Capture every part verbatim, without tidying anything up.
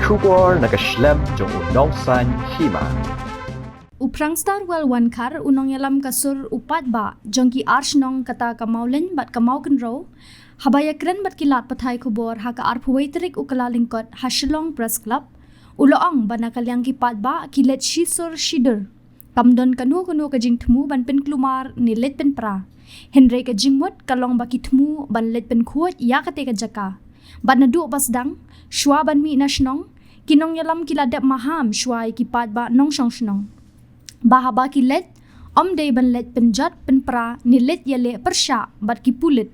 Khubor na ka shlem jong u Nongsaiñ Hima. U Prangstar Welwankhar, u nongïalam ka sur u paidbah jong ki ar shnong kata ka Mawlein bad ka Mawkynrew, haba ïakren bad ki lad pathai khubor ha ka arphew wei tarik u Kyllalyngkot ha Shillong Press Club, u la ong ba na ka liang ki paidbah ki leit shi sur shi dur. Kam don kano kano ka jingthmu ban pynkulmar ne leit pynpra. Hynrei ka jingmut ka long ba ki thmu ban leit pynkhuid ïa katei ka jaka. Bad naduh ba sdang, shuwa ban mih na shnong, ki nongïalam ki la dep maham shuwa ïa ki paidbah nongshong shnong ba haba ki leit, ym dei ban leit pynjot pynpra ne leit ïaleh pyrshah bad ki pulit.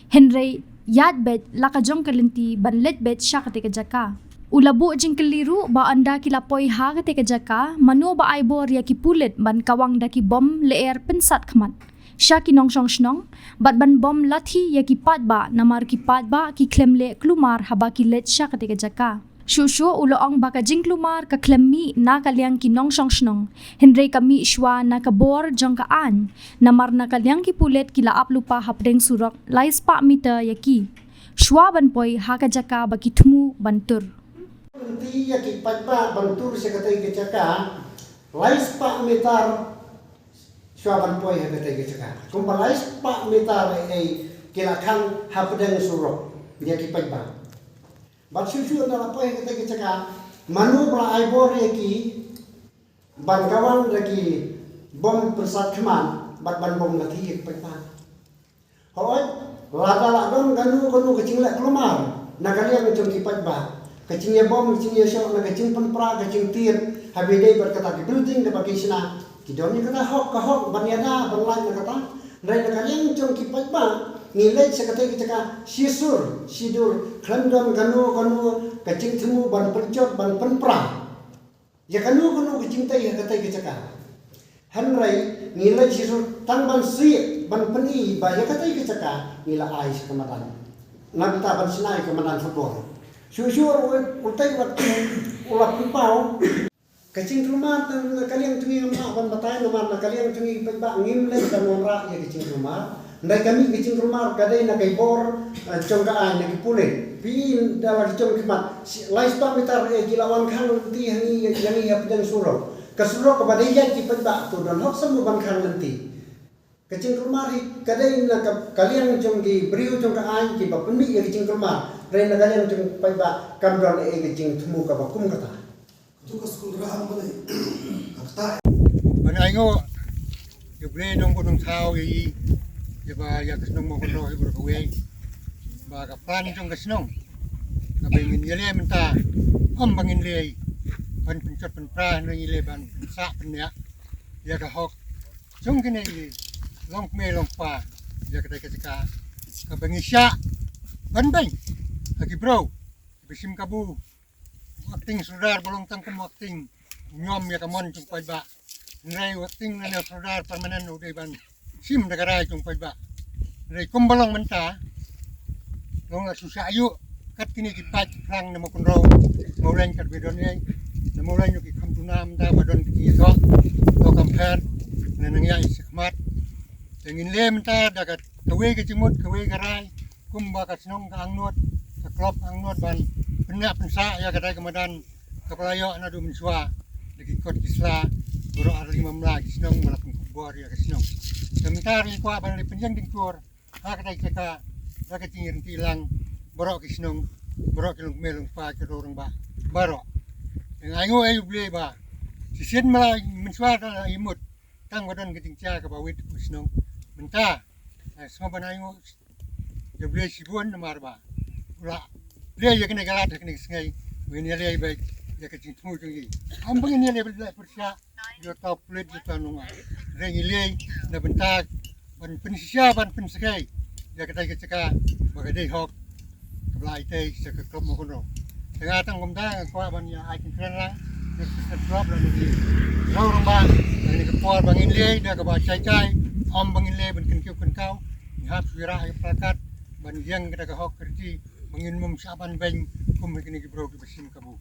Hynrei ïaid beit la ka jong ka lynti ban leit beit sha katei ka jaka. U la buh jingkylli ruh ba ynda ki la poi ha katei ka jaka, mano ba ai bor ïa ki pulit ban kawang da ki bom lyer pynsat khmat sha ki nongshong shnong, bad ban bom lathi ïa ki paidbah, namar ki paidbah ki khlem leh kulmar haba ki leit sha katei ka jaka. Shuh shuh u la ong ba ka jingkulmar ka khlem mih na ka liang ki nongshong shnong, hynrei ka mih shuwa na ka bor jong ka aiñ, namar na ka liang ki pulit ki la ap lypa hapdeng surok lai spah meter ïa ki, shuwa ban poi ha ka jaka ba ki thmu ban tur. Lynti ïa ki paidbah ban tur sha katei ka jaka, lai spah meter shuwa ban poi ha katei ka jaka. Kumba lai spah meter ei ei ki la khang hapdeng surok ïa ki paidbah. Bad shuh shuh ynda la poi ha katei ka jaka, mano ba la ai bor ïa ki ban kawang da ki bom pynsat khmat bad ban bom lathi ïa ki paidbah? Hooid, lada la don kano kano ka jingleh kulmar na ka liang jong ki paidbah, ka jingïabom, ka jingïashoh, na ka jingpynpra, ka jingtied, haba ïadei bad kata ki building kaba ki shna, ki don ïa kata hok, ka hok ban ïada ban lait na kata. Hynrei na ka liang jong ki paidbah, ngi leit sha katei ka jaka shi sur shi dur, khlem don kano kano ka jingthmu ban pynjot ban pynpra ïa kano kano ka jingtei ha katei ka jaka. Hynrei ngi leit shi sur tang ban sih ban pyni ba ïa katei ka jaka ngi la ai sha ka madan, na bynta ban shna ïa ka madan football. Shuh shuh u, utei wat u la pynpaw. Ka jingkulmar na ka liang jong ngi ngam lah ban batai, namar na ka liang jong ngi paidbah ngim leh ban wanrah ïa ka jingkulmar. Hynrei ka mih ka jingkulmar ka dei na ka bor, eh, jong ka aiñ, na ki pulit. Phi i da la ki jong ki mat, shi, lai spah meter, eh, ki la wan khang lynti ha ngi, ïa ngi hapdeng surok. Ka surok kaba dei ïaid ki paidbah, to don hok shuh ban khang lynti. Ka jingkulmar hi ka dei na ka, ka liang jong ki briew jong ka aiñ kiba pynmih ïa ka jingkulmar. Hynrei na ka liang jong paidbah kam don ei ei ka jingthmu kaba kum kata. Ban ainguh ïa U Blei Nongbuh Nongthaw ïa i, ïa ba ïa ka shnong Mawkynrew hi baroh kawei, ba ka plan jong ka shnong kaba ngin ïaleh mynta, ym ba ngin leh ban pynjot pynpra, hynrei ngin leh ban pynsah pynïaid ïa ka hok jong kine ki longkmie longkpa ïa katei ka jaka, kaba ngi shah ban beiñ ha ki briew kiba shim kabu. U acting sordar ba long tang kum u acting, u ñiom ïa ka mon jong u paidbah. Hynrei u acting lane u sordar permanent u dei ban shim da ka rai jong u paidbah. Hynrei kumba long mynta, long la shu shah ïuh kat kine ki paid ki phlang na Mawkynrew, Mawlein katba don ei, na Mawlein ïoh ki kham duna mynta ba don ki jingïathoh, to kam pher, na nang ïa i shakhmat. Te ngin leh mynta da ka, kawei ka jingmut, kawei ka rai, kumba ka shnong ka angnud, ka club angnud ban pynïaid pynsah ïa katei ka madan kaba la ïoh naduh mynshuwa da ki kot ki sla, baroh arliang mamla ki shnong ba la pynkup bor ïa ka shnong. Te mynta ngi kwah ban leit pynïeng dingtur ha katei ka jaka da ka jingïaryntih lang baroh ki shnong, baroh ki longkmie longkpa, ki rangbah baroh. Te nga ainguh ïa U Blei ba shisien ma la mynshuwa da la i mut tang ba don ka jingjia kaba wit ka shnong. Mynta nga sngewbha ban ainguh ïa U Blei shibun namar ba u la leh ïa kane ka lad ha kane ka sngi, ba ngin ïaleh beit ïa ka jingthmu jong ngi. Ym ba ngin ïaleh beit pyrshah ïa uta u pulit, ïa uta u nongaiñ. Hynrei ngi leh na bynta ban pynshisha, ban pynshai ïa katei ka jaka ba ka dei hok kaba la ai tei sha ka club Mawkynrew. Te nga tang kumta nga kwah ban ïa ai kynkreh lang ïa ka club lane ki rangbah, lane ka por ba ngin leh da kaba jai jai, ym ba ngin leh ban kyntiew kyntiew. Ngi hap shu ïarah ïa ka placard ban ïeng da ka hok ka riti ba ngin ym shah ban beiñ kum kine ki briew kiba shim kabu.